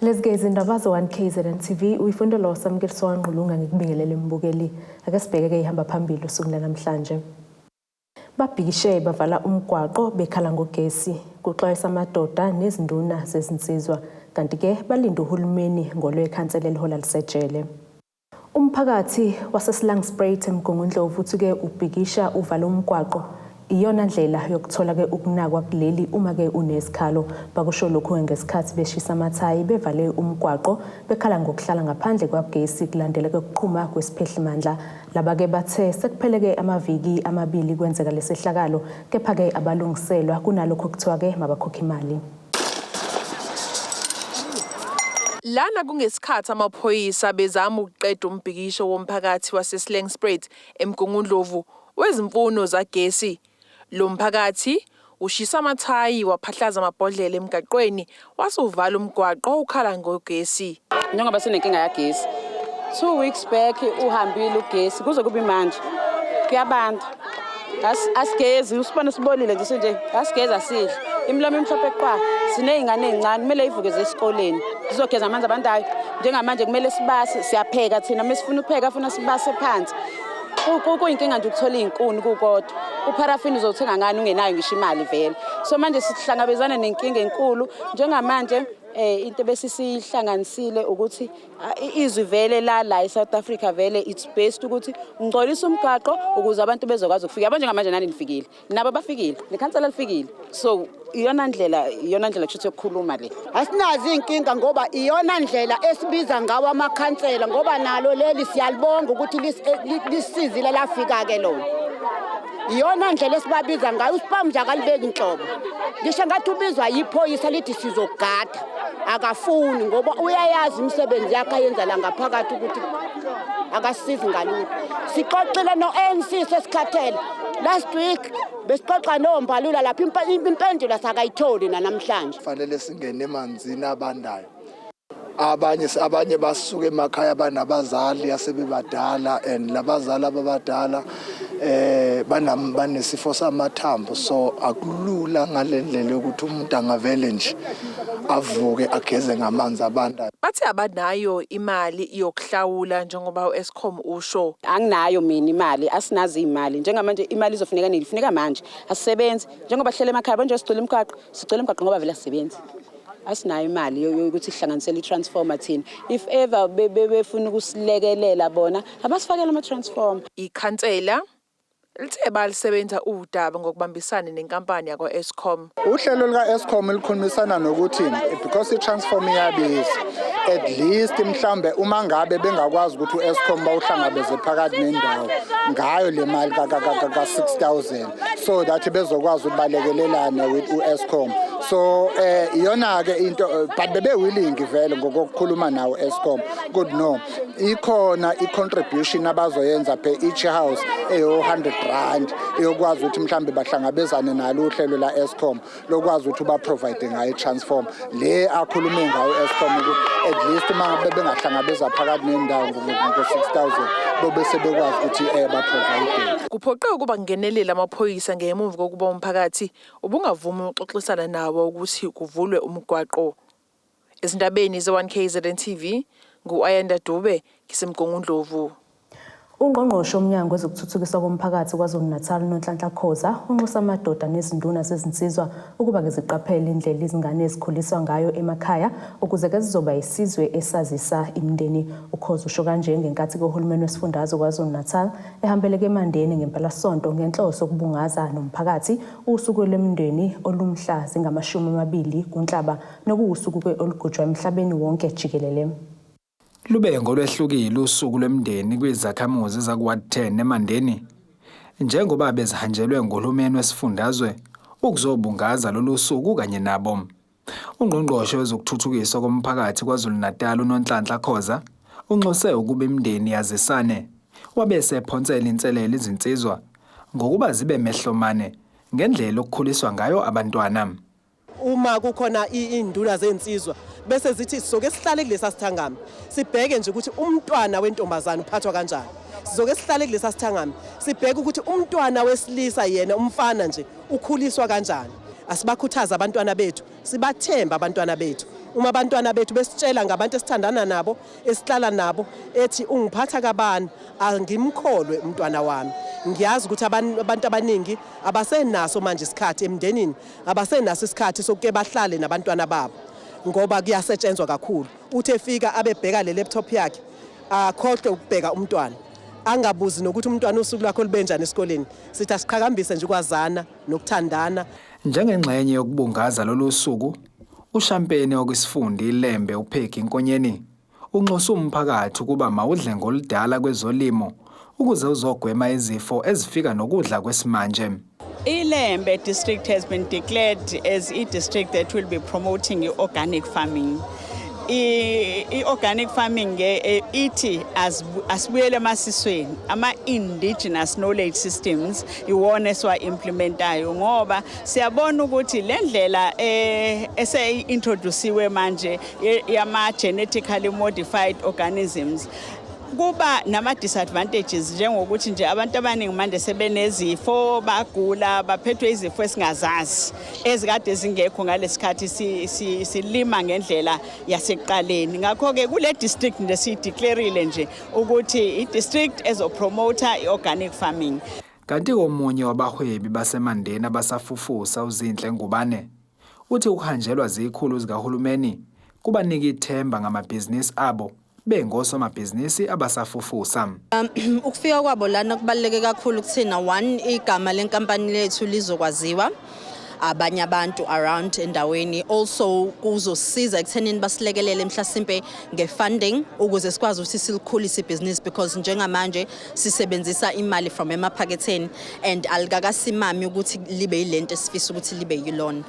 Lezi-ke izindaba ze-1 KZN TV uyifunda lo Samukeliso Wangqulunga ngikubingelele mbukeli. Ake sibheke-ke ihamba phambili usuku lanamhlanje. Babhikishe bavala umgwaqo bekhala ngogesi, kuxwayisa amadoda nezinduna zezinsizwa. Kanti-ke balinde uhulumeni ngolwekhansela elihola lisejele. Umphakathi waseSlangspruit eMgungundlovu uthi-ke ubhikisha uvala umgwaqo iyona ndlela yokuthola-ke ukunakwa kuleli uma-ke unesikhalo. Bakusho lokhu ngesikhathi beshisa amathayi bevale umgwaqo bekhala ngokuhlala ngaphandle kwagesi kulandela-ke ukuqhuma kwesiphehlimandla. Laba-ke bathe sekupheleke amaviki amabili kwenzeka lesehlakalo kepha-ke abalungiselwa kunalokho kuthiwa-ke mabakhokhe imali. Lana kungesikhathi amaphoyisa bezama ukuqeda umbhikisho womphakathi waseSlangspruit eMgungundlovu wezimfuno zagesi. Lo mphakathi ushisa amathayi waphahlaza amabhodlela emgaqweni wase uvala umgwaqo ukhala ngogesi. Njengoba sinenkinga yagesi, 2 weeks back uhambile ugesi kuze kube manje kuyabanda. Asigezi, usibone sibolile nje sinje, asigezi, asidli, imilomo imhlophe qwa. Siney'ngane ey'ncane, kumele ivuke zesikoleni zizogeza amanzi abandayo. Njengamanje kumele sibase, siyapheka thina, uma sifuna ukupheka funa sibase phansi. Kuyinkinga nje ukuthola iy'nkuni kukodwa, upharafini uzowuthenga ngani ungenayo ngisho imali vele? So manje sihlangabezana nenkinga enkulu njengamanje. Into besisihlanganisile ukuthi izwi vele la eSouth Africa vele it's best ukuthi ungcolisa umgaqo ukuze abantu bezokwazi ukufika. Yabo, njengamanje nani nifikile, nabo bafikile, nekhansela lifikile, so iyona ndlela kusho yokukhuluma le. Asinazo iy'nkinga ngoba iyona ndlela esibiza ngawo amakhansela, ngoba nalo leli siyalibonga ukuthi lisisizile lafika-ke lona. Iyona ndlela esibabiza ngayo. Usiphamu nje akalibeki nhlobo, ngisho ngathi ubizwa yiphoyisa lithi sizogada, akafuni ngoba uyayazi imisebenzi yakhe ayenza la ngaphakathi ukuthi akasisizi ngalutho. Sixoxile no-ANC, sesikhathele. Last week besixoxa noMbalula lapha, impendulo sakayitholi nanamhlanje. Fanele singene emanzini abandayo. Abanye basuka emakhaya banabazali asebebadala, and labazali ababadala banesifo samathambo, so akulula ngalendlela yokuthi umuntu angavele nje avuke ageze ngamanzi abandayo. Bathi abanayo imali yokuhlawula njengoba u-Eskom usho. Anginayo mina imali, asinazo iy'mali njengamanje. Imali izofuneka nini? Ifuneka manje. Asisebenzi njengoba sihlele emakhaya manje, sigcwele imigwaqo, sigcwele imigwaqo ngoba vele asisebenzi. Asinayo imali yokuthi sihlanganisele i-transformer thina. If ever befuna ukusilekelela bona, abasifakele ama-transformer. Ikhansela lithe balisebenza udaba ngokubambisana nenkampani yakwa-Eskom. Uhlelo lika-Eskom likhulumisana nokuthi because i-transform iyabiza, at least mhlambe uma ngabe bengakwazi ukuthi u-Eskom bawuhlangabeze phakathi nendawo ngayo le mali ka-6000 so that bezokwazi ukuthi balekelelane with u-Eskom. So iyona-ke into, but bebe-willing vele ngokokukhuluma nawo Eskom ukuthi no, ikhona i-contribution abazoyenza per each house eyo-R100 eyokwazi ukuthi mhlambe bahlangabezane nalo uhlelo la Eskom lokwazi ukuthi uba-provide ngayo i-transform le akhulume ngayo Eskom, ukuthi at least uma ngabe bengahlangabeza phakathi nendawo ngo-6000 bobe sebekwazi ukuthi ba-provide. Kuphoqe ukuba kungenelele amaphoyisa ngemuva kokuba umphakathi ubungavumi ukuxoxisana nawo ukuthi kuvulwe umgwaqo. Ezindabeni ze-1 KZN TV, ngu-Ayanda Dube, ngiseMgungundlovu. Ungqongqoshe womnyango wezokuthuthukiswa komphakathi KwaZulu-Natal uNonhlanhla Khoza unxusa amadoda nezinduna zezinsizwa ukuba-ke ziqaphele indlela izingane ezikhuliswa ngayo emakhaya ukuze-ke zizoba isizwe esazisa imindeni. UKhoza usho kanje ngenkathi kohulumeni wesifundazwe KwaZulu-Natal ehambeleke eMandeni ngempelasonto ngenhloso yokubungaza nomphakathi usuku lwemindeni olumhla zingama-20 kuNhlaba, nokuwusuku-ke olugujwa emhlabeni wonke jikelele. Lube ngolwehlukile usuku lwemindeni kwizakhamuzi zaku-Ward 10 eMandeni, njengoba bezihanjelwe nguhulumeni wesifundazwe ukuzobungaza lolu suku kanye nabo. Ungqongqoshe wezokuthuthukiswa komphakathi KwaZulu-Natal uNonhlanhla Khoza unxuse ukuba imindeni yazisane, wabe esephonsela inselelo izinsizwa ngokuba zibe mehlomane ngendlela okukhuliswa ngayo abantwana. Uma kukhona iy'nduna zey'nsizwa bese zithi sizoke sihlale kulesa sithangami, sibheke nje ukuthi umntwana wentombazane uphathwa kanjani. Sizoke sihlale kulesa sithangami, sibheke ukuthi umntwana wesilisa yena, umfana nje, ukhuliswa kanjani. Asibakhuthaze abantwana bethu, sibathembe abantwana bethu. Uma abantwana bethu besitshela ngabantu esithandana nabo, esihlala nabo, ethi ungiphatha kabani, angimkholwe umntwana wami. Ngiyazi ukuthi abantu abaningi abasenaso manje isikhathi emndenini, abasenaso isikhathi sokuke bahlale nabantwana babo ngoba kuyasetshenzwa kakhulu. Uthi efika abebheka le laptop yakhe, akhohlwe ukubheka umntwana, angabuzi nokuthi umntwana usuku lwakhe olubenjani esikoleni. Sithi asiqhakambise nje ukwazana nokuthandana. Njengengxenye yokubungaza lolu suku, ushampeni okwisifundi iLembe uPeggy Nkonyeni unxusa umphakathi ukuba mawudle ngoludala kwezolimo ukuze uzogwema izifo ezifika nokudla kwesimanje. Ilembe district has been declared as a district that will be promoting organic farming. I-organic farming ke ithi asibuyele emasisweni, ama-indigenous knowledge systems iwona esiwa-implementayo, ngoba siyabona ukuthi le ndlela ese-introduciwe manje yama-genetically modified organisms kuba nama-disadvantages, njengokuthi nje abantu abaningi manje sebenezifo, bagula, baphethwe izifo esingazazi ezikade zingekho ngalesikhathi silima ngendlela yasekuqaleni. Ngakho-ke kule district nje siyideclarile nje ukuthi i-district ezopromota i-organic farming. Kanti omunye wabahwebi baseMandeni abasafufusa, uZinhle Ngubane, uthi ukuhanjelwa zikhulu zikahulumeni kubanika ithemba ngamabhizinisi abo bengosomabhizinisi abasafufusa. Ukufika kwabo lana kubaluleke kakhulu kuthina. One, igama lenkampani lethu lizokwaziwa abanye abantu around endaweni. Also kuzosiza ekuthenini basilekelele mhlasimpe nge-funding ukuze sikwazi ukuthi silikhulise ibhizinisi, because njengamanje sisebenzisa imali from emaphaketheni and alikakasimami ukuthi libe yilento esifisa ukuthi libe yilona.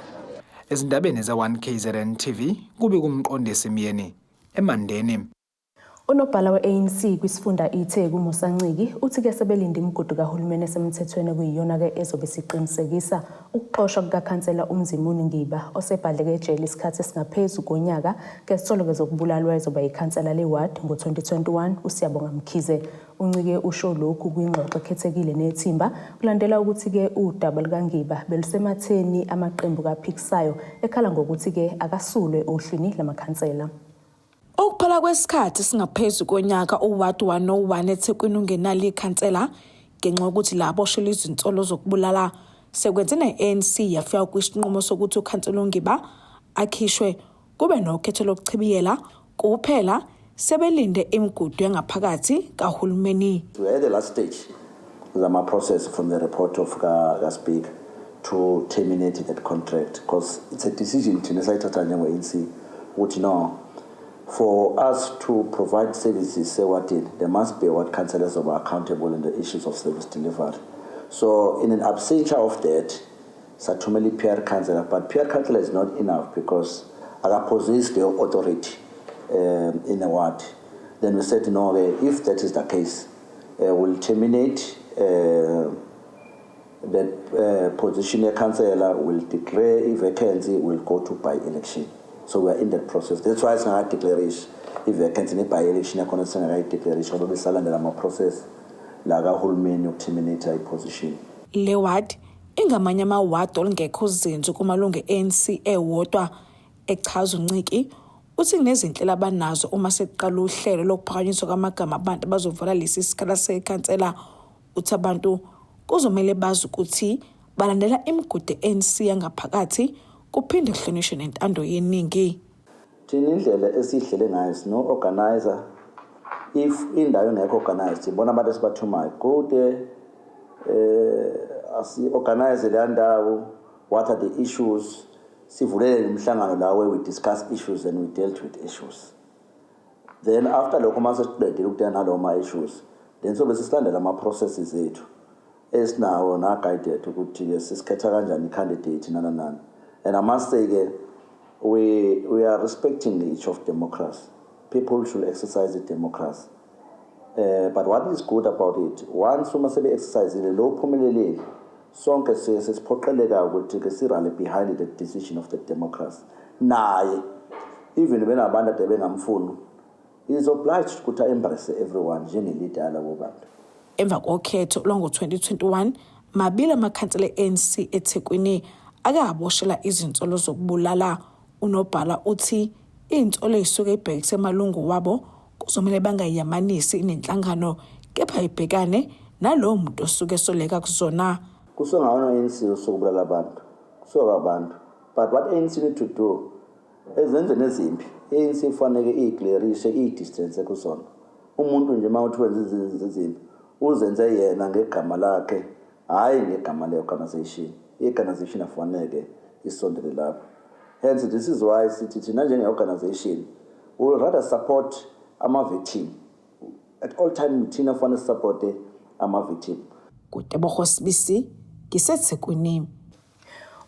Ezindabeni ze-1 KZN TV, kubi kumqondisi Myeni eMandeni. Unobhala we-ANC kwisifunda iTheku, Musa Nciki, uthi-ke sebelinde imigudu kahulumeni esemthethweni okuyiyona-ke ezobe siqinisekisa ukuxoshwa kukakhansela uMzimuni Ngiba osebhadleke ejele isikhathi esingaphezu konyaka ngezinsolo-ke zokubulalwa ezoba yikhansela le-ward ngo-2021, uSiyabonga Mkhize. UNcike usho lokhu kwingxoxo ekhethekile nethimba kulandela ukuthi-ke udaba lukaNgiba belusematheni amaqembu kaphikisayo ekhala ngokuthi-ke akasulwe ohlwini lamakhansela. Ukuphela kwesikhathi singaphezu konyaka uWard 101 eThekwini ungenalo ikhansela ngenxa yokuthi laboshelwa izinsolo zokubulala sekwenze ne-ANC yafika kwisinqumo sokuthi ukhansela uNgiba akhishwe, kube nokhetho lokuchibiyela kuphela, sebelinde imigudu yangaphakathi kahulumeni. We are at the last stage zama-process from the report of ka-speaker to terminate that contract, because it's a decision thina esayithatha njengo-ANC ukuthi no, for us to provide services ewadini, there must be a ward councillors who are accountable in the issues of service delivery. So in an absentia of that, sathumela i-PR councillor, but PR councillor is not enough because akapossess the authority in the ward. Then we said no, okay, if that is the case, we'll terminate that position ye-councillor, will declare a vacancy, will go to by-election. So we are in that process. That's why singaka-declare i-vacancy, ne-by-election yakhona singakayi-declare ngoba besalandela ama-process la kahulumeni yokuterminate i-position. Le ward ingamanye amawadi olungekho zinzo kumalungu e-ANC ewodwa. Echaza uNciki, uthi kunezinhlelo abanazo uma sekuqala uhlelo lokuphakanyiswa kwamagama abantu abazovala lesi sikhala sekhansela. Uthi abantu kuzomele bazi ukuthi balandela imigudu e-ANC yangaphakathi, kuphinde kuhlonishwe nentando yeningi. Thina indlela esiyihlele ngayo, sino-organizer. If indawo ingekho organized, ibona abantu esibathumayo, go there, asi-organize leya ndawo, what are the issues, sivulele umhlangano la where we discuss issues and we dealt with issues. Then after lokho, uma sesiqedile ukudila nalawo ma-issues, then sobe sesilandela ama-processes ethu esinawo na-guided ukuthi-ke sisikhetha kanjani i-candidate nana nani. And I must say-ke, we are respecting the issue of democracy. People should exercise the democracy, but what is good about it, once uma sebe-exercisile lo phumelelile, sonke siye sesiphoqeleka ukuthi-ke si-rally behind the decision of the democracy. Naye even benabantu ade bengamfuni, is obliged ukuthi a-embrace everyone njenge-leader yalabo bantu. Emva kokhetho lwango-2021, mabili amakhansela e-ANC eThekwini ake aboshela izinsolo zokubulala. Unobhala uthi Iy'nsolo ey'suke ibhekise amalungu wabo kuzomele bangayiyamanisi nenhlangano kepha ibhekane nalowo muntu osuke esoleka kuzona. Kusuke ngawona ANC usuke ubulala abantu. Kusuke abantu. But what ANC need to do ezenzeni ezimbi i-ANC kufanele iyiclearishe iyidistance kuzona. Umuntu nje uma uthi wenza izinto ezimbi uzenze yena ngegama lakhe hhayi ngegama le-organization. I-organization afanele isondele lapho. Hence this is why sithi thina njenge-organization we will rather support ama-victim. At all time thina kufanele sisupporte ama-victim. KuTebogo Sibisi ngiseThekwini.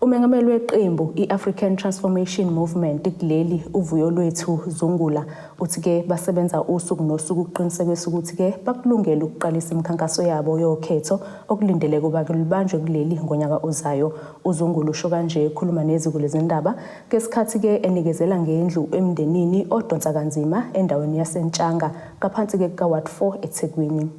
Umengameli weqembu i-African Transformation Movement kuleli uVuyolwethu Zungula uthi-ke basebenza usuku nosuku ukuqinisekisa ukuthi-ke bakulungele ukuqalisa imikhankaso yabo yokhetho okulindeleke ukuba lubanjwe kuleli ngonyaka ozayo. UZungula usho kanje ekhuluma neziko lezindaba ngesikhathi-ke enikezela ngendlu emndenini odonsa kanzima endaweni yaseNtshanga ngaphansi-ke kuka-Ward 4 eThekwini.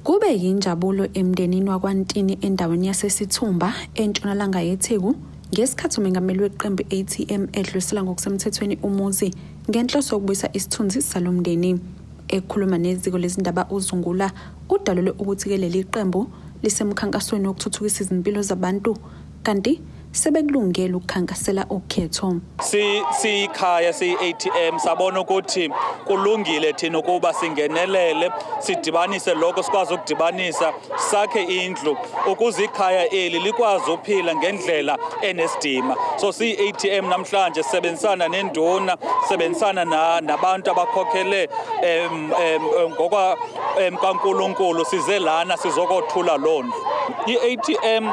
Kube yinjabulo emndenini wakwaNtini endaweni yaseSithumba entshonalanga yeTheku ngesikhathi umengameli weqembu i-ATM edlulisela ngokusemthethweni umuzi ngenhloso yokubuyisa isithunzi salo mndeni. Ekhuluma neziko lezindaba uZungula udalule ukuthi-ke leli qembu lisemkhankasweni wokuthuthukisa izimpilo zabantu kanti sebekulungele ukukhankasela ukhetho. Siyikhaya siyi-ATM sabona ukuthi kulungile thina ukuba singenelele sidibanise lokho sikwazi ukudibanisa sakhe indlu ukuze ikhaya eli likwazi uphila ngendlela enesidima. So siyi-ATM namhlanje sisebenzisana nenduna, sisebenzisana nabantu abakhokhele ngokwa kaNkulunkulu size lana sizokothula loo ndlu. I-ATM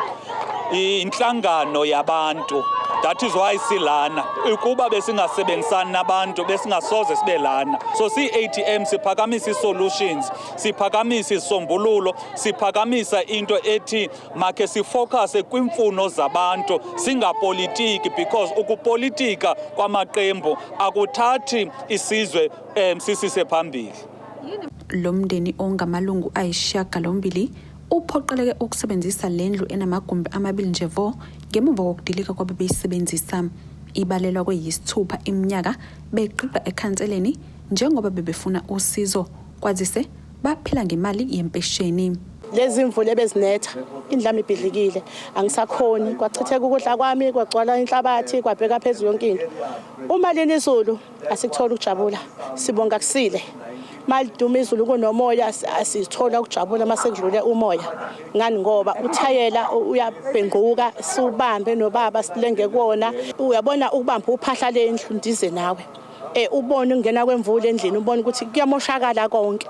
inhlangano yabantu. That is why silana. Ukuba besingasebenzisani nabantu besingasoze sibe lana. So siyi-ATM siphakamisa i-solutions, siphakamisa isombululo, siphakamisa into ethi makhe sifocuse kwimfuno zabantu singapolitiki because ukupolitika kwamaqembu akuthathi isizwe sisise phambili. Lo mndeni ongamalungu ayisishiyagalombili uphoqeleke ukusebenzisa le ndlu enamagumbi amabili nje vo ngemuva kokudilika kwabebeyisebenzisa. Ibalelwa kweyisithupha iminyaka begqigqa ekhanseleni njengoba bebefuna usizo kwazise baphila ngemali yempesheni. Lezi mvula ebezinetha indlu yami ibhidlikile angisakhoni kwachitheka ukudla kwami kwagcwala inhlabathi kwabheka phezulu yonke into. Uma lina izulu asikutholi ukujabula sibonga kusile. Maliduma izulu kunomoya asithola ukujabula mase kudlule umoya. Ngani ngoba uthayela uyabhenguka siubambe nobaba silenge kuwona. Uyabona ukubamba uphahla lendlu ndize nawe. Ubone ukungena kwemvula endlini ubone ukuthi kuyamoshakala konke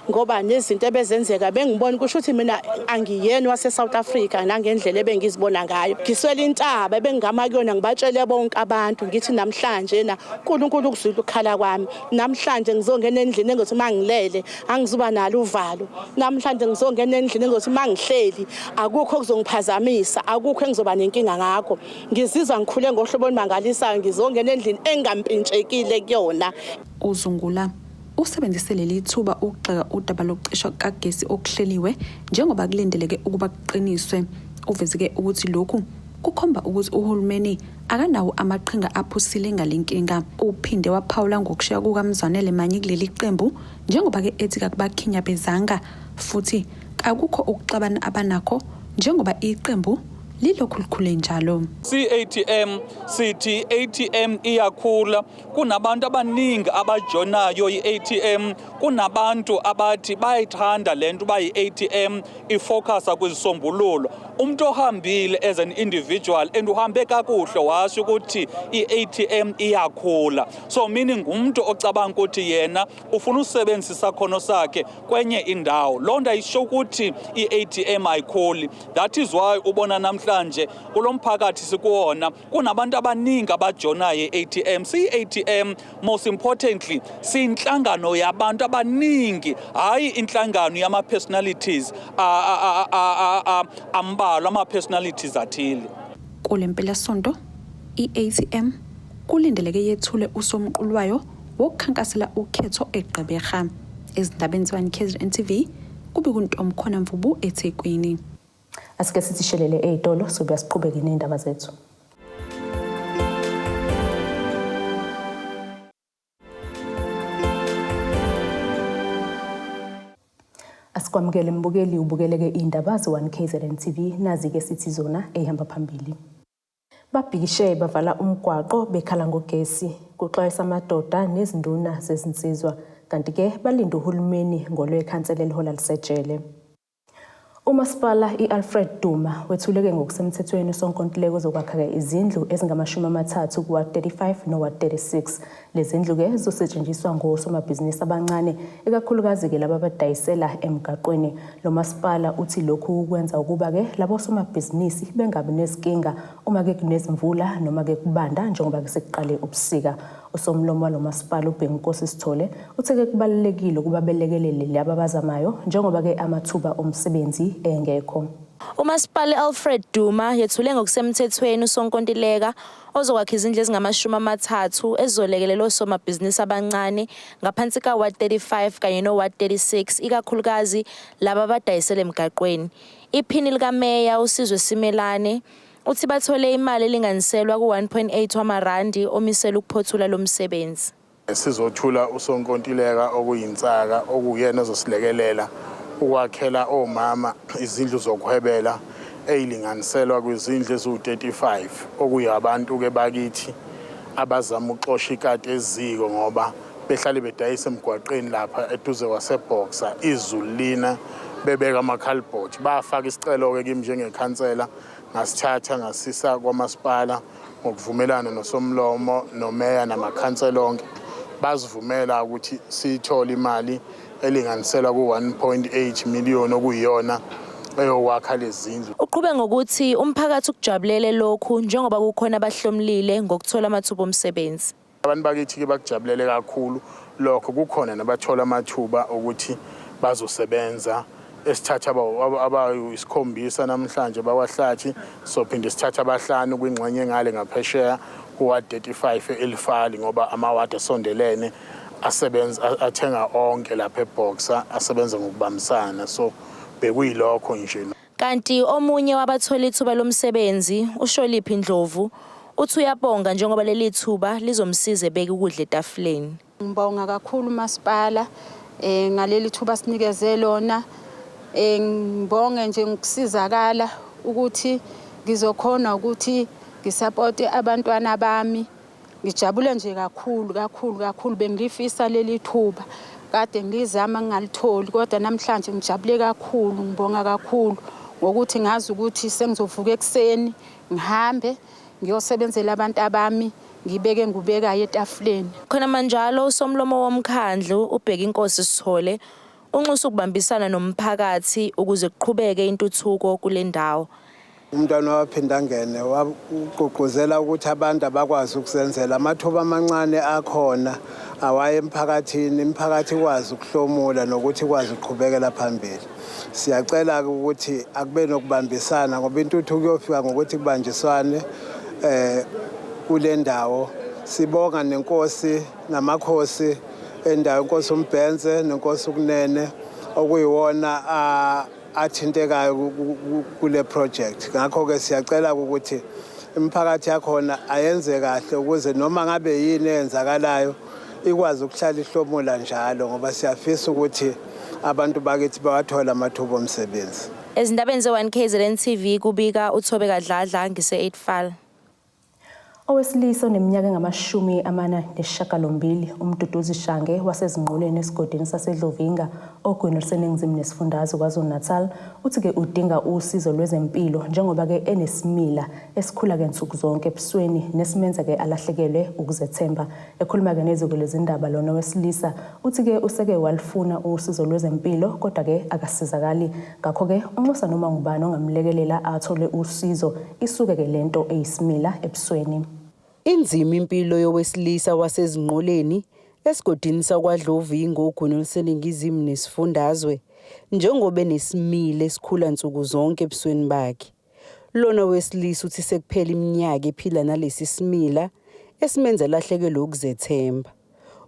ngoba nezinto ebezenzeka bengibona kusho ukuthi mina angiyena wase South Africa nangendlela ebengizibona ngayo. Ngiswele intaba ebengingama kuyona ngibatshele bonke abantu ngithi namhlanje na uNkulunkulu ukuzwile ukukhala kwami. Namhlanje ngizongena endlini engothi mangilele angizuba nalo uvalo. Namhlanje ngizongena endlini engothi mangihleli akukho okuzongiphazamisa akukho engizoba nenkinga ngakho. Ngizizwa ngikhule ngohlobo olumangalisayo ngizongena endlini engampintshekile kuyona. UZungula usebenzise leli thuba ukugxeka udaba lokucishwa kukagesi okuhleliwe njengoba kulindeleke ukuba kuqiniswe. Uveze-ke ukuthi lokhu kukhomba ukuthi uhulumeni akanawo amaqhinga aphusile ngale nkinga. Uphinde waphawula ngokushiya kukaMzwanele Manyi kuleli qembu njengoba-ke ethi kakubakhinyabezanga futhi kakukho ukuxabana abanakho njengoba iqembu lilokhu likhule njalo. Si-ATM sithi ATM iyakhula, kunabantu abaningi abajonayo i-ATM, kunabantu abathi bayayithanda le nto uba yi-ATM ifocusa kwizisombululo. Umuntu ohambile as an individual and uhambe kakuhle washo ukuthi i-ATM iyakhula. So meaning ngumuntu ocabanga ukuthi yena ufuna usebenzisa isakhono sakhe kwenye indawo. Loo nto ayisho ukuthi i-ATM ayikhuli. That is why ubona namhlanje kulo mphakathi sikuwona kunabantu abaningi abajonayo i-ATM. Siyi-ATM most importantly siyinhlangano yabantu abaningi, hayi inhlangano yama-personalities ambalwa, ama-personalities athile. Kule mpelasonto i-ATM kulindeleke yethule usomqulu wayo wokukhankasela ukhetho eGqeberha. Ezindabeni ze-1 KZN TV kube kuNtomkhona Mvubu eThekwini. Asike sithi shelele ey'tolo sobuya siqhubeke ney'ndaba zethu. Asikwamukele mbukeli ubukeleke indaba ze-1 KZN TV nazi-ke sithi zona eyihamba phambili. Babhikishe bavala umgwaqo bekhala ngogesi, kuxwayisa amadoda nezinduna zezinsizwa, kanti-ke balinde uhulumeni ngolwekhansela elihola lisejele. Umasipala i-Alfred Duma wethuleke ngokusemthethweni usonkontileka ozokwakha-ke izindlu ezingama-30 kuwa-35 nowa-36. Lezindlu-ke zizosetshenziswa ngosomabhizinisi abancane, ikakhulukazi-ke laba abadayisela emgaqweni. Lo masipala uthi lokhu kwenza ukuba-ke labo somabhizinisi bengabi nezinkinga uma-ke kunezimvula noma-ke kubanda njengoba-ke sekuqale ubusika. Usomlomo walo masipala uBhengukosi Sithole uthe-ke kubalulekile ukuba belekelele laba abazamayo njengoba-ke amathuba omsebenzi engekho. Umasipala i-Alfred Duma yethule ngokusemthethweni usonkontileka ozokwakha izindlu ezingama-30 ezizolekelela osomabhizinisi abancane ngaphansi ka-Ward 35 kanye no-Ward 36 ikakhulukazi laba abadayisela emgaqweni. Iphini likaMeya uSizwe Simelane uthi bathole imali elinganiselwa ku-1.8 wamarandi omiselwe ukuphothula lo msebenzi. Sizothula usonkontileka okuyinsaka okuyena ozosilekelela ukwakhela omama izindlu zokuhwebela eyilinganiselwa kwizindlu eziwu-35 okuyabantu-ke bakithi abazama ukuxosha ikati eziko ngoba behlale bedayisa emgwaqeni lapha eduze kwaseBoxer izulu lina bebeka amakhalibhothi. Bafaka isicelo-ke kimi njengekhansela ngasithatha ngasisa kwamasipala ngokuvumelana nosomlomo nomeya namakhansela onke bazivumela ukuthi siyithole imali elinganiselwa ku-1.8 million okuyiyona eyokwakha lezindlu. Uqhube ngokuthi umphakathi ukujabulele lokhu njengoba kukhona abahlomlile ngokuthola amathuba omsebenzi. Abantu bakithi-ke bakujabulele kakhulu lokho, kukhona nabathola amathuba okuthi bazosebenza esithatha abayisikhombisa namhlanje bakwaHlathi, sophinde sithathe abahlanu kwingxenye engale ngaphesheya kuward 35 e-Elifali ngoba amawadi asondelene asebenza athenga onke lapha eBoxer asebenza ngokubambisana, so bekuyilokho nje. Kanti omunye wabathola ithuba lomsebenzi, uSholiphi Ndlovu, uthi uyabonga njengoba leli thuba lizomsiza ebeke ukudla etafuleni. Ngibonga kakhulu umasipala ngaleli thuba sinikeze lona. Ngibonge nje ngokusizakala ukuthi ngizokhona ukuthi ngisapote abantwana bami. Ngijabule nje kakhulu kakhulu kakhulu, bengilifisa leli thuba kade ngilizama ngingalitholi, kodwa namhlanje ngijabule kakhulu, ngibonga kakhulu ngokuthi ngazi ukuthi sengizovuka ekuseni ngihambe ngiyosebenzela abantu abami, ngibeke ngubekayo etafuleni. Khona manjalo usomlomo womkhandlu uBhekinkosi Sithole unxusa ukubambisana nomphakathi ukuze kuqhubeke intuthuko kule ndawo. Umntwana waphindangene wagqugquzela ukuthi abantu abakwazi ukuzenzela amathuba amancane akhona awaye emphakathini, imiphakathi ikwazi ukuhlomula nokuthi ikwazi ukuqhubekela phambili. Siyacela-ke ukuthi akube nokubambisana ngoba intuthuko kuyofika ngokuthi kubanjiswane kule ndawo. Sibonga nenkosi namakhosi endawo, inkosi uMbhense nenkosi uKunene, okuyiwona athintekayo kule project. Ngakho-ke siyacela ukuthi imiphakathi yakhona ayenze kahle ukuze noma ngabe yini eyenzakalayo ikwazi ukuhlala ihlomula njalo, ngoba siyafisa ukuthi abantu bakithi bawathole amathuba omsebenzi. Ezindabeni ze-1 KZN TV kubika uThobeka Dladla ngise-8 Owesilisa oneminyaka engama-48 uMduduzi Shange waseZingqoleni esigodini saseDlovinga ogwini oluseningizimu nesifundazwe KwaZulu-Natal uthi-ke udinga usizo lwezempilo njengoba-ke enesimila esikhula-ke nsuku zonke ebusweni nesimenza-ke alahlekelwe ukuzethemba. Ekhuluma-ke neziko lezindaba lona wesilisa uthi-ke useke walufuna usizo lwezempilo kodwa-ke akasizakali. Ngakho-ke unxusa noma ngubani ongamlekelela athole usizo isuke-ke lento eyisimila ebusweni. Inzima impilo yowesilisa waseZingqoleni esigodini sakwaDlovinga ogwini oluseningizimu nesifundazwe njengoba enesimila esikhula nsuku zonke ebusweni bakhe. Lona wesilisa uthi sekuphela iminyaka ephila nalesi simila esimenza alahlekelwe ukuzethemba.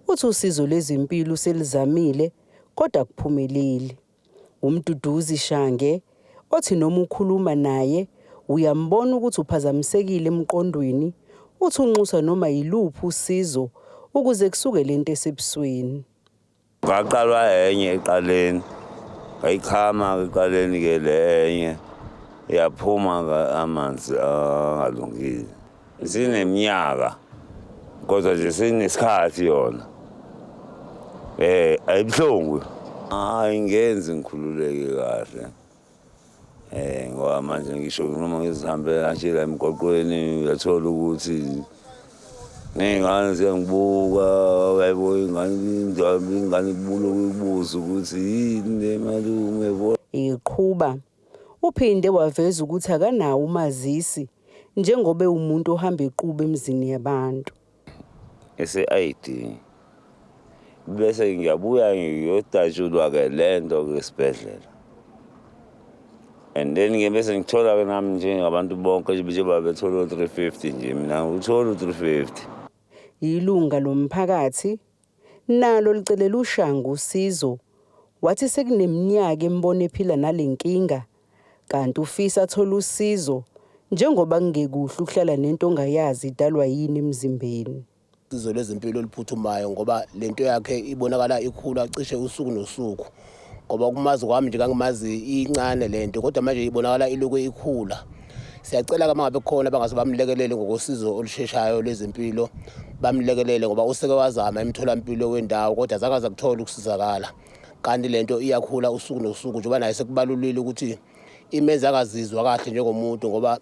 Uthi usizo lwezempilo useluzamile kodwa akuphumeleli. UMduduzi Shange othi noma ukhuluma naye uyambona ukuthi uphazamisekile emqondweni, uthi unxusa noma yiluphi usizo ukuze kusuke lento esebusweni. Ngaqalwa enye eqaleni. Ngayichama-ke ekuqaleni-ke le enye yaphuma amanzi angalungile. Sineminyaka kodwa nje sinesikhathi yona. Ayibuhlungu. Hayi ngenzi ngikhululeke kahle. Ngoba manje ngisho noma ngizihambela nje la emgwaqweni uyathola ukuthi ney'ngane ziyangibuka, uyayibo ingane ingane ikubuza ukuthi yini le malume bo. Eqhuba, uphinde waveza ukuthi akanawo umazisi njengoba ewumuntu ohamba equba emizini yabantu. Ese-ID bese ngiyabuya ngiyodatshulwa-ke le nto-ke esibhedlela. And then-ke bese ngithola-ke nami njengabantu bonke njengoba bethola u-350 nje mina ngithola u-350. Ilunga lomphakathi nalo licelela uShangu usizo, wathi sekuneminyaka embona ephila nale nkinga kanti ufisa athole usizo njengoba kungekuhle ukuhlala nento ongayazi idalwa yini emzimbeni. Usizo lwezempilo oluphuthumayo ngoba lento yakhe ibonakala ikhula cishe usuku nosuku, ngoba ukumazi kwami nje kangimazi incane lento kodwa manje ibonakala ilokhu ikhula. Siyacela ke mangabe khona abangase bamlekelele ngokosizo olusheshayo lwezempilo, bamlekelele ngoba useke wazama emtholampilo wendawo kodwa azange aze akuthola ukusizakala. Kanti lento iyakhula usuku nosuku njengoba naye sekubalulile ukuthi imenza angazizwa kahle njengomuntu, ngoba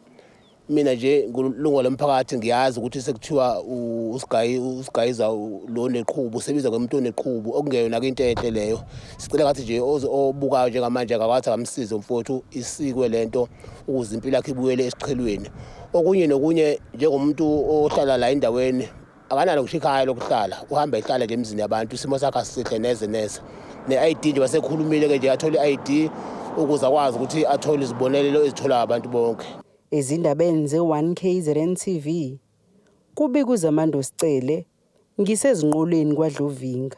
mina nje ngilungu lomphakathi ngiyazi ukuthi sekuthiwa usigayiza lo neqhubu, usebiza ngomuntu oneqhubu okungeyona ke into enhle leyo. Sicela ngathi nje obukayo njengamanje akakwazi akamsize umfowethu isikwe lento ukuze impilo yakhe ibuyele esiqhelweni. Okunye nokunye njengomuntu ohlala la endaweni akanalo ngisho ikhaya lokuhlala, uhamba ehlala nje emizini yabantu, isimo sakhe asisihle neze neze. Ne-ID nje basekhulumile-ke nje athole i-ID ukuze akwazi ukuthi athole izibonelelo ezitholwa abantu bonke. Ezindabeni ze-1 KZN TV, kubika uZamando Sicele, ngisezinqoleni kwaDlovinga.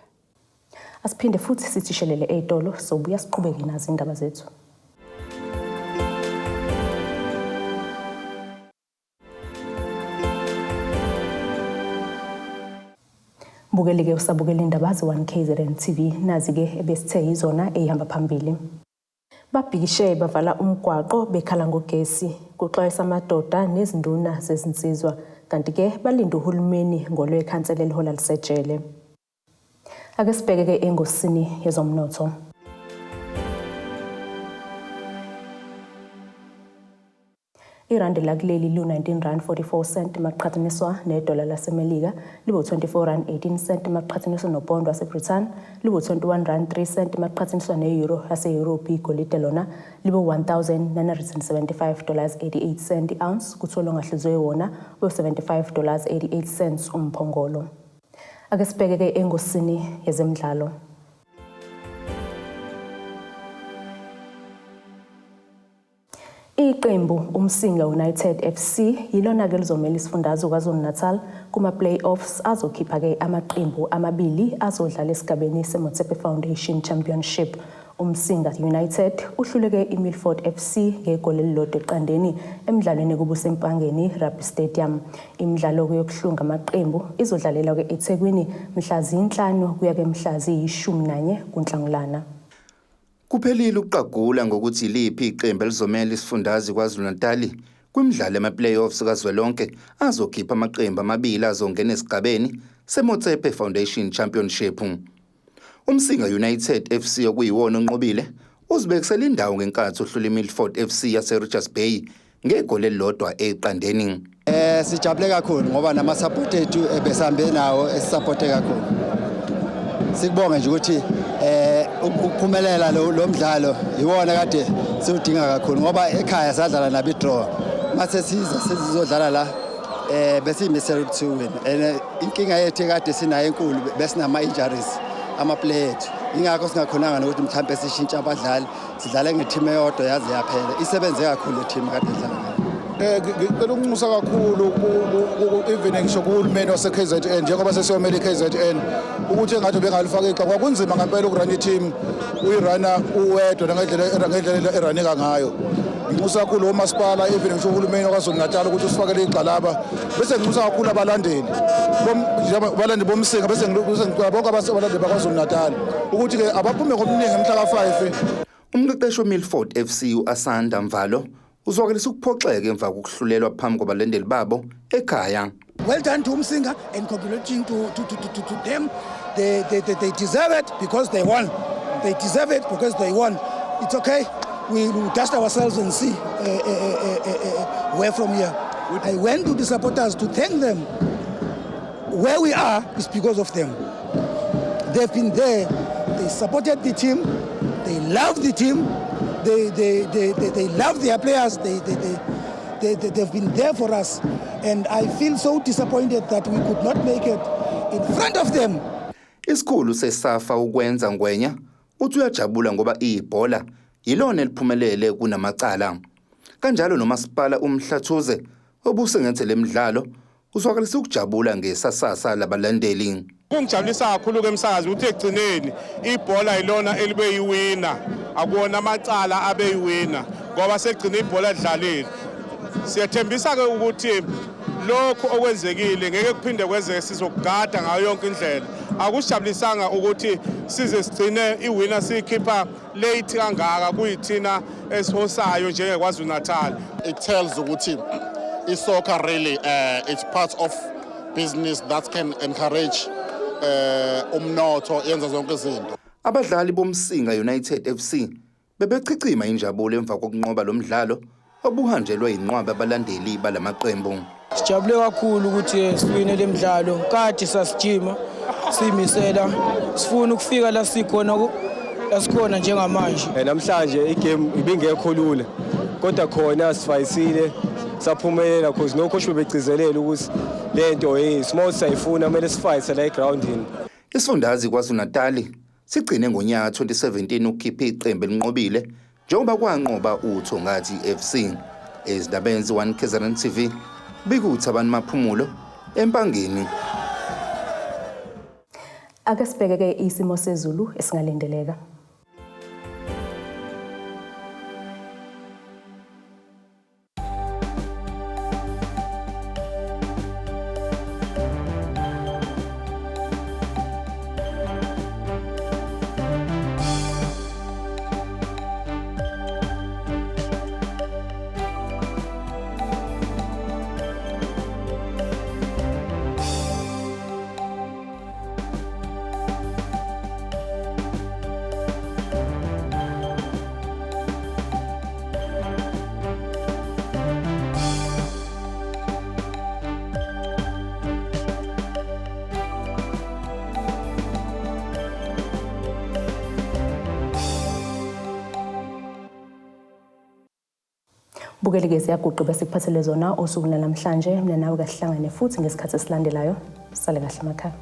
Asiphinde futhi sithishelele ey'tolo, sobuya siqhubeke nazo indaba zethu. Bukeli-ke usabukela indaba ze-1 KZN TV, nazi-ke ebesithe yizona eyihamba phambili. Babhikishe bavala umgwaqo bekhala ngogesi, kuxwayisa amadoda nezinduna zezinsizwa, kanti-ke balinde uhulumeni ngolwekhansela elihola lisejele. Ake sibheke-ke engosini yezomnotho. Irandi lakuleli lu-19 rand 44 cent maqhathaniswa nedola laseMelika, libu-24 rand 18 cent maqhathaniswa nopondo waseBrithani, libu-21 rand 3 cent maqhathaniswa ne-euro yase-Europe. Igolide lona libu-1975 dollars 88 cent i-ounce, kuthiwa longahluzwe wona u-75 dollars 88 cents umphongolo. Ake sibheke-ke engosini yezemidlalo. Iqembu Umsinga United FC yilona-ke elizomela isifundazwe KwaZulu-Natal kuma-playoffs azokhipha-ke amaqembu amabili azodlala esigabeni seMotsepe Foundation Championship. Umsinga United uhluleke iMilford FC ngegoli elilodwa eqandeni emdlalweni kubuseMpangeni Rugby Stadium. Imidlalo-ke yokuhlunga amaqembu izodlalelwa-ke eThekwini mhla zinhlanu kuya-ke mhla ziyi-11 kuNhlangulana. Kuphelile ukuqagula ngokuthi yiliphi iqembu elizomela isifundazwe KwaZulu-Natali kwimidlalo yama-playoffs kazwelonke azokhipha amaqembu amabili azongena esigabeni seMotsepe Foundation Championship. Umsinga United FC okuyiwona onqobile uzibekisela indawo ngenkathi uhlula iMilford FC yaseRichards Bay ngegoli elilodwa eqandeni. Sijabule kakhulu ngoba nama support ethu ebesambe nawo esisupporte kakhulu. Sikubonge nje ukuthi ukuphumelela lo mdlalo iwona kade siwudinga kakhulu ngoba ekhaya sadlala nabo i-draw. Mase siza sizodlala la besiyimisela ukuthi win. And inkinga yethu ekade sinayo enkulu besinama injuries ama player ethu. Ingakho singakhonanga nokuthi mhlambe sishintshe abadlali, sidlale nge-team eyodwa yaze yaphela. Isebenze kakhulu le team kade idlala ngayo. Ngicela ukunxusa kakhulu even ngisho kuhulumeni wase-KZN njengoba sesiyomela i-KZN ukuthi engathi bengalifaka igxa. Kwakunzima ngempela ukurana i-team uyirana uwedwa ngendlela eranika ngayo. Nginxusa kakhulu omasipala even ngisho uhulumeni waKwaZulu Natal ukuthi usifakele igxalaba, bese nginxusa kakhulu abalandeli abalandeli bomsinga, bese ngicela bonke abalandeli baKwaZulu Natal ukuthi-ke abaphume ngobuningi mhla ka-5. Umqeqeshi weMilford FC u-Asanda Mvalo uzwakalisa ukuphoxeka emva kokuhlulelwa phambi kwabalandeli babo ekhaya. Well done to Umsinga and congratulating to them. They deserve it because they won. They deserve it because they won. It's okay. We will dust ourselves and see where from here. I went to the supporters to thank them. Where we are is because of them. They've been there. They supported the team. They love the team. They love their players. They've been there for us. And I feel so disappointed that we could not make it in front of them. Isikhulu seSAFA uKwenza Ngwenya uthi uyajabula ngoba ibhola yilona eliphumelele kunamacala. Kanjalo nomasipala uMhlathuze obusingethe lemidlalo uzwakalisa ukujabula ngesasasa labalandeli. Kungijabulisa kakhulu ke emsakazi ukuthi ekugcineni ibhola yilona elibe yiwina, akuwona amacala abe yiwina ngoba sekugcina ibhola lidlalile. Siyathembisa ke ukuthi lokhu okwenzekile ngeke kuphinde kwenzeke, sizokugada ngayo yonke indlela. Akusijabulisanga ukuthi size sigcine iwina siyikhipha late kangaka kuyithina esihosayo njengeKwaZulu Natal. It tells ukuthi i-soccer really it's part of business that can encourage umnotho, yenza zonke izinto. Abadlali boMsinga United FC bebechichima injabulo emva kokunqoba lo mdlalo obuhanjelwe inqwaba abalandeli balamaqembu. Sijabule kakhulu ukuthi siwine le mdlalo. Kade sasijima siyimisela sifuna ukufika la sikhona la sikhona njengamanje. Namhlanje igame ibingekho lula kodwa khona sifayisile saphumelela cause no coach bebegcizelela ukuthi lento hey small sayifuna kumele sifayise la egroundini. Isifundazwe KwaZulu-Natal sigcine ngonyaka 2017 ukukhipha iqembu elinqobile njengoba kwanqoba uThongathi FC. Ezindabeni ze-1 KZN TV bikuThabani Maphumulo eMpangeni. Ake sibheke-ke isimo sezulu esingalindeleka. Bukeli-ke siyaguqa bese kuphathele zona osuku namhlanje. Mina nawe kasihlangane futhi ngesikhathi esilandelayo. Sale kahle emakhaya.